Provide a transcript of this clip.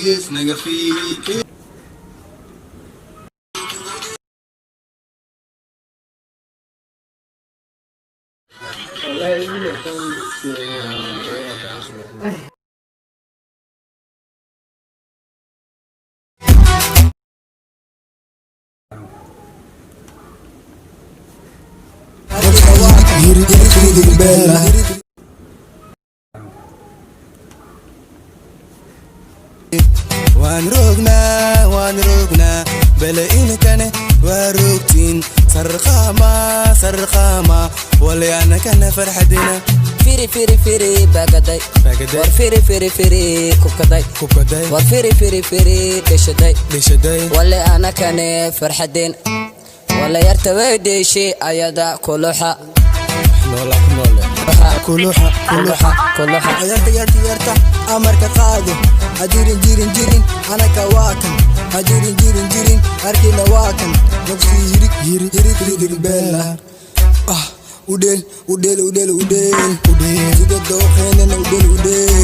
Gees naga fiiri. Waan roognaa, waan roognaa, bale inkane waa roogtiin. Sarqaama, sarqaama, walyaanakana farxadina. Firi firi firi bagaday. Bagaday. War firi firi firi kubkaday. Kubkaday. War firi firi firi dhashaday. Dhishaday. Wale anakane farxadeen wala yarta way dheeshay ayada kuluxa. Noola ku noole, kuluxa, kuluxa. Kuluxa. Yarta, yarta, yarta, amarka qaado. Hajirin jirin jirin anaka waa kan. Hajirin jirin jirin arkina waa kan noqsi hirig hirig hirig hirig beela ah, udheel udheel udheel udheel udheel, sida dooqeenana udheel udheel.